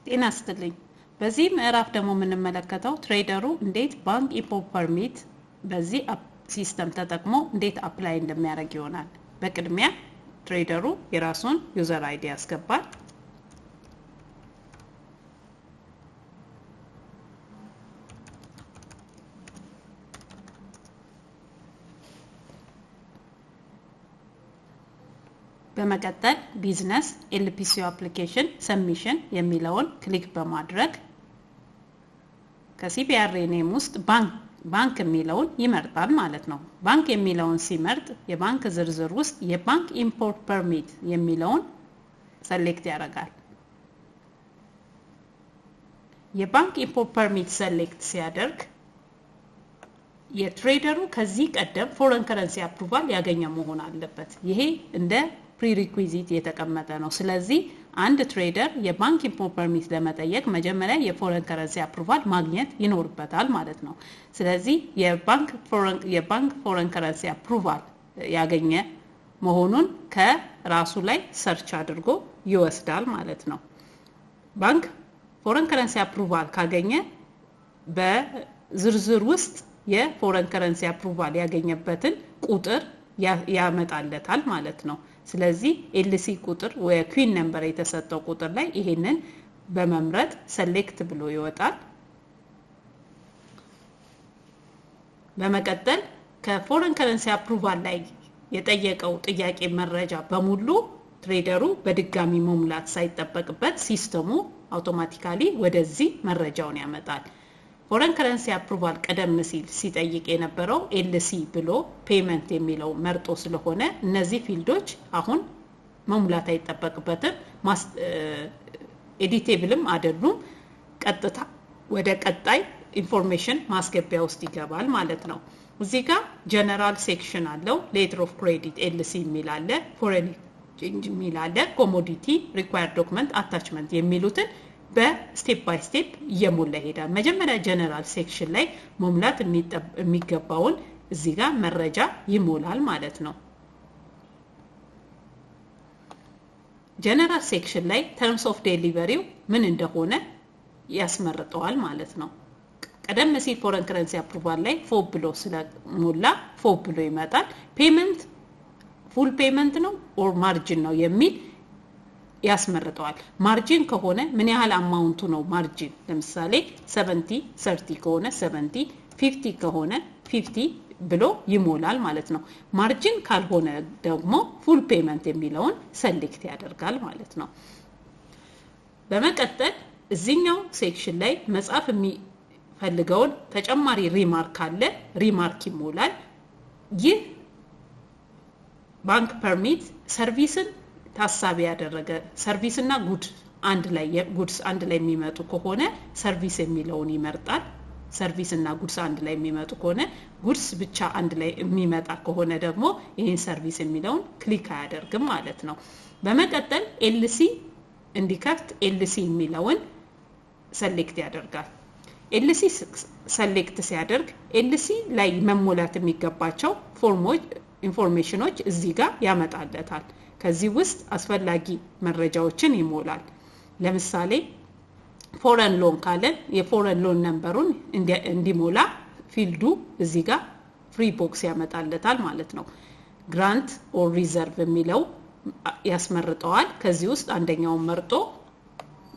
ጤና ይስጥልኝ። በዚህ ምዕራፍ ደግሞ የምንመለከተው trader ኡ እንዴት bank import permit በዚህ system ተጠቅሞ እንዴት apply እንደሚያደርግ ይሆናል። በቅድሚያ trader ኡ የራሱን user ID ያስገባል። በመቀጠል business LPCO application submission የሚለውን click በማድረግ ከ CBRA name ውስጥ ባንክ የሚለውን ይመርጣል ማለት ነው። ባንክ የሚለውን ሲመርጥ የባንክ ዝርዝር ውስጥ የ bank import permit የሚለውን select ያደርጋል። የ bank import permit select ሲያደርግ የ trader ኡ ከዚህ ቀደም foreign currency approval ያገኘ መሆን አለበት። ይሄ እንደ prerequisite የተቀመጠ ነው። ስለዚህ አንድ trader የ bank import permit ለመጠየቅ መጀመሪያ የ foreign currency approval ማግኘት ይኖርበታል ማለት ነው። ስለዚህ የ bank foreign currency approval ያገኘ መሆኑን ከራሱ ላይ search አድርጎ ይወስዳል ማለት ነው። bank foreign currency approval ካገኘ በዝርዝር ውስጥ የ foreign currency approval ያገኘበትን ቁጥር ያመጣለታል ማለት ነው። ስለዚህ LC ቁጥር ወይ QIN number የተሰጠው ቁጥር ላይ ይሄንን በመምረጥ select ብሎ ይወጣል። በመቀጠል ከ foreign currency approval ላይ የጠየቀው ጥያቄ መረጃ በሙሉ trader ኡ በድጋሚ መሙላት ሳይጠበቅበት system ኡ automatically ወደዚህ መረጃውን ያመጣል። Foreign currency approval ቀደም ሲል ሲጠይቅ የነበረው LC ብሎ payment የሚለው መርጦ ስለሆነ እነዚህ field ኦች አሁን መሙላት አይጠበቅበትም። Editable ም አይደሉም። ቀጥታ ወደ ቀጣይ information ማስገቢያ ውስጥ ይገባል ማለት ነው። እዚህ ጋር general section አለው። Letter of credit LC የሚል አለ፣ foreign exchange የሚል አለ፣ commodity፣ required document፣ attachment የሚሉትን በ step by step እየሞላ ይሄዳል። መጀመሪያ general section ላይ መሙላት የሚገባውን እዚህ ጋር መረጃ ይሞላል ማለት ነው። General section ላይ terms of delivery ው ምን እንደሆነ ያስመርጠዋል ማለት ነው። ቀደም ሲል foreign currency approval ላይ FOB ብሎ ስለሞላ FOB ብሎ ይመጣል። Payment full payment ነው or margin ነው የሚል ያስመርጠዋል። Margin ከሆነ ምን ያህል amount ኡ ነው margin? ለምሳሌ 70/30 ከሆነ 70፣ 50 ከሆነ 50 ብሎ ይሞላል ማለት ነው። Margin ካልሆነ ደግሞ full payment የሚለውን select ያደርጋል ማለት ነው። በመቀጠል እዚህኛው section ላይ መጻፍ የሚፈልገውን ተጨማሪ remark ካለ remark ይሞላል። ይህ bank permit service ን ታሳቢ ያደረገ service እና goods አንድ ላይ የሚመጡ ከሆነ service የሚለውን ይመርጣል። Service እና goods አንድ ላይ የሚመጡ ከሆነ፣ goods ብቻ አንድ ላይ የሚመጣ ከሆነ ደግሞ ይህን service የሚለውን click አያደርግም ማለት ነው። በመቀጠል LC እንዲከፍት LC የሚለውን select ያደርጋል። LC select ሲያደርግ LC ላይ መሞላት የሚገባቸው ፎርሞች፣ information ኖች እዚህ ጋር ያመጣለታል። ከዚህ ውስጥ አስፈላጊ መረጃዎችን ይሞላል። ለምሳሌ foreign loan ካለን የ foreign loan number ኡን እንዲሞላ field ኡ እዚህ ጋር free box ያመጣለታል ማለት ነው። Grant or reserve የሚለው ያስመርጠዋል። ከዚህ ውስጥ አንደኛውን መርጦ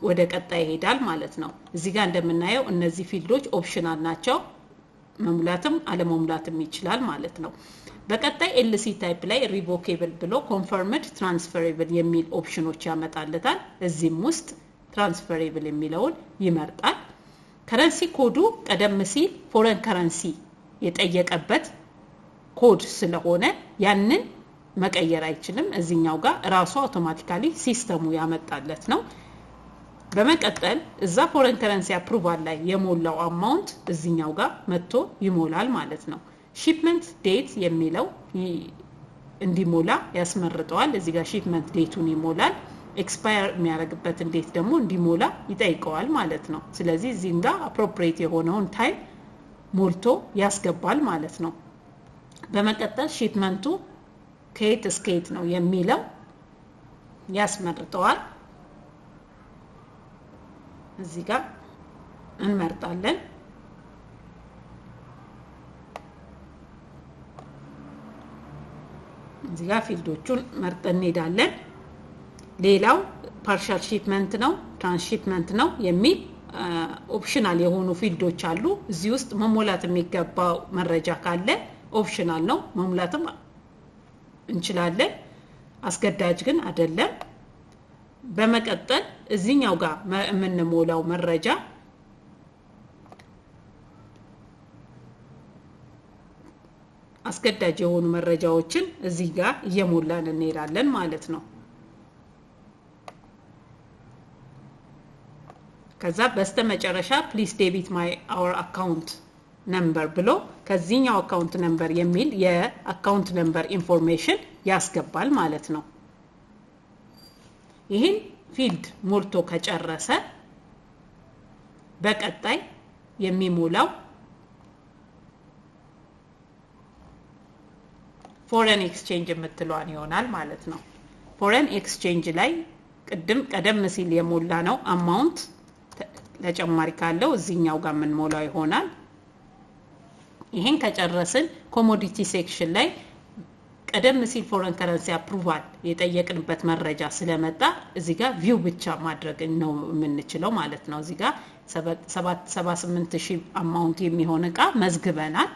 ወደ ቀጣይ ይሄዳል ማለት ነው። እዚህ ጋር እንደምናየው እነዚህ field ኦች optional ናቸው። መሙላትም አለመሙላትም ይችላል ማለት ነው። በቀጣይ LC type ላይ revocable ብሎ confirmed፣ transferable የሚል option ኖች ያመጣለታል። እዚህም ውስጥ transferable የሚለውን ይመርጣል። Currency code ኡ ቀደም ሲል foreign currency የጠየቀበት ኮድ ስለሆነ ያንን መቀየር አይችልም። እዚኛው ጋር ራሱ automatically system ኡ ያመጣለት ነው። በመቀጠል እዛ foreign currency approval ላይ የሞላው amount እዚኛው ጋር መጥቶ ይሞላል ማለት ነው። Shipment date የሚለው እንዲሞላ ያስመርጠዋል። እዚህ ጋር shipment date ኡን ይሞላል። Expire የሚያደርግበትን date ደግሞ እንዲሞላ ይጠይቀዋል ማለት ነው። ስለዚህ እዚህም ጋር appropriate የሆነውን time ሞልቶ ያስገባል ማለት ነው። በመቀጠል shipment ኡ ከየት እስከ የት ነው የሚለው ያስመርጠዋል። እዚህ ጋር እንመርጣለን። እዚህ ጋር field ኦቹን መርጠን እንሄዳለን። ሌላው partial shipment ነው፣ transshipment ነው የሚል optional የሆኑ field ኦች አሉ። እዚህ ውስጥ መሞላት የሚገባው መረጃ ካለ optional ነው፣ መሙላትም እንችላለን። አስገዳጅ ግን አይደለም። በመቀጠል እዚህኛው ጋር የምንሞላው መረጃ አስገዳጅ የሆኑ መረጃዎችን እዚህ ጋር እየሞላን እንሄዳለን ማለት ነው። ከዛ በስተመጨረሻ "Please debit my our account number" ብሎ ከዚህኛው account number የሚል የ account number information ያስገባል ማለት ነው። ይህን field ሞልቶ ከጨረሰ በቀጣይ የሚሞላው foreign exchange የምትለዋን ይሆናል ማለት ነው። Foreign exchange ላይ ቅድም ቀደም ሲል የሞላነው amount ተጨማሪ ካለው እዚህኛው ጋር የምንሞላው ይሆናል። ይሄን ከጨረስን commodity section ላይ ቀደም ሲል foreign currency approval የጠየቅንበት መረጃ ስለመጣ እዚህ ጋር view ብቻ ማድረግ ነው የምንችለው ማለት ነው። እዚህ ጋር 78,000 amount የሚሆን እቃ መዝግበናል።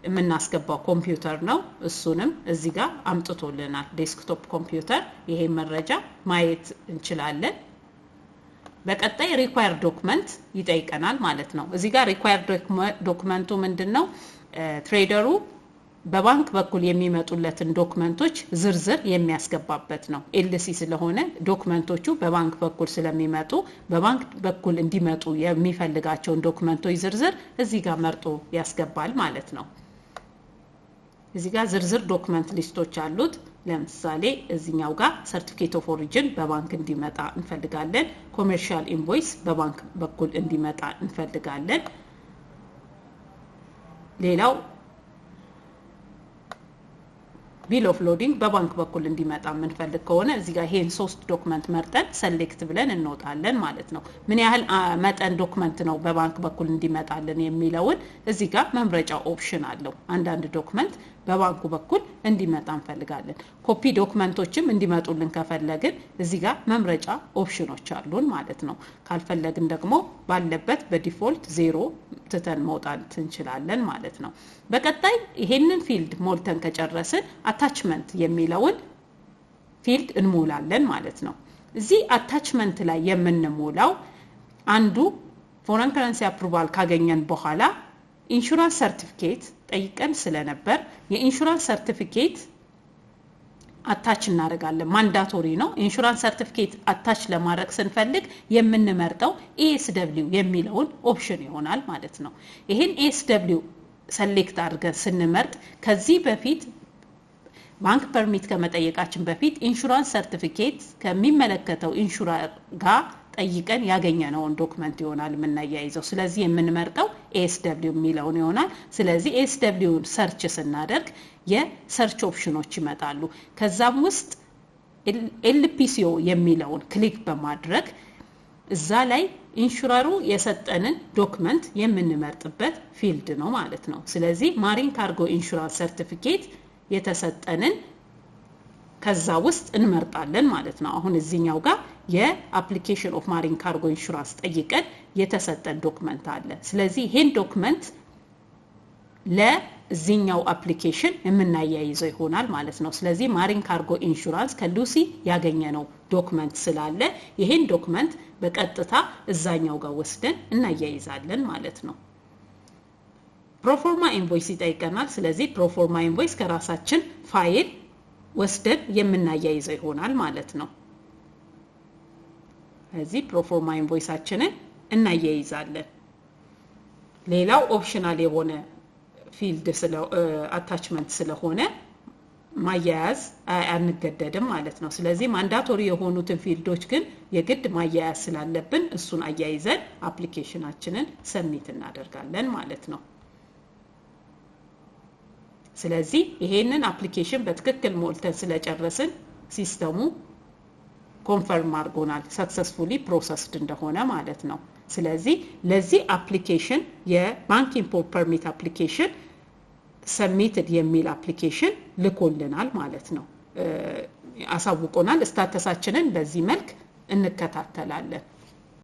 የምናስገባው ኮምፒውተር ነው። እሱንም እዚህ ጋር አምጥቶልናል። Desktop computer፣ ይሄ መረጃ ማየት እንችላለን። በቀጣይ required document ይጠይቀናል ማለት ነው። እዚህ ጋር required document ኡ ምንድን ነው? Trader ኡ በባንክ በኩል የሚመጡለትን document ኦች ዝርዝር የሚያስገባበት ነው። LC ስለሆነ document ኦቹ በባንክ በኩል ስለሚመጡ በባንክ በኩል እንዲመጡ የሚፈልጋቸውን document ኦች ዝርዝር እዚህ ጋር መርጦ ያስገባል ማለት ነው። እዚህ ጋር ዝርዝር document list ኦች አሉት። ለምሳሌ እዚኛው ጋር certificate of origin በባንክ እንዲመጣ እንፈልጋለን። Commercial invoice በባንክ በኩል እንዲመጣ እንፈልጋለን። ሌላው bill of loading በባንክ በኩል እንዲመጣ የምንፈልግ ከሆነ እዚህ ጋር ይሄን ሶስት document መርጠን select ብለን እንወጣለን ማለት ነው። ምን ያህል መጠን document ነው በባንክ በኩል እንዲመጣልን የሚለውን እዚህ ጋር መምረጫ option አለው። አንዳንድ document በባንኩ በኩል እንዲመጣ እንፈልጋለን። Copy document ኦችም እንዲመጡልን ከፈለግን እዚህ ጋር መምረጫ ኦፕሽኖች አሉን ማለት ነው። ካልፈለግን ደግሞ ባለበት በ default 0 ትተን መውጣት እንችላለን ማለት ነው። በቀጣይ ይሄንን field ሞልተን ከጨረስን attachment የሚለውን field እንሞላለን ማለት ነው። እዚህ attachment ላይ የምንሞላው አንዱ foreign currency approval ካገኘን በኋላ insurance certificate ጠይቀን ስለነበር የ insurance certificate attach እናደርጋለን። Mandatory ነው። Insurance certificate attach ለማድረግ ስንፈልግ የምንመርጠው ASW የሚለውን option ይሆናል ማለት ነው። ይህን ASW select አድርገን ስንመርጥ ከዚህ በፊት ባንክ permit ከመጠየቃችን በፊት insurance certificate ከሚመለከተው insurer ጋር ጠይቀን ያገኘነውን document ይሆናል የምናያይዘው። ስለዚህ የምንመርጠው ASW የሚለውን ይሆናል። ስለዚህ ASW ን search ስናደርግ የ search option ኦች ይመጣሉ። ከዛም ውስጥ LPCO የሚለውን click በማድረግ እዛ ላይ insurer ኡ የሰጠንን document የምንመርጥበት field ነው ማለት ነው። ስለዚህ marine cargo insurance certificate የተሰጠንን ከዛ ውስጥ እንመርጣለን ማለት ነው። አሁን እዚህኛው ጋር የ application of marine cargo insurance ጠይቀን የተሰጠን document አለ። ስለዚህ ይሄን document ለዚህኛው application የምናያይዘው ይሆናል ማለት ነው። ስለዚህ marine cargo insurance ከሉሲ ያገኘነው document ስላለ ይሄን document በቀጥታ እዛኛው ጋር ወስደን እናያይዛለን ማለት ነው። Proforma invoice ይጠይቀናል። ስለዚህ proforma invoice ከራሳችን ፋይል ወስደን የምናያይዘው ይሆናል ማለት ነው። ስለዚህ proforma invoice ኣችንን እናያይዛለን። ሌላው optional የሆነ field attachment ስለሆነ ማያያዝ አንገደድም ማለት ነው። ስለዚህ mandatory የሆኑትን field ኦች ግን የግድ ማያያዝ ስላለብን እሱን አያይዘን application ኣችንን submit እናደርጋለን ማለት ነው። ስለዚህ ይሄንን application በትክክል ሞልተን ስለጨረስን system ኡ Confirm አድርጎናል successfully processed እንደሆነ ማለት ነው። ስለዚህ ለዚህ application የ bank import permit application submitted የሚል application ልኮልናል ማለት ነው፣ አሳውቆናል። Status ኣችንን በዚህ መልክ እንከታተላለን።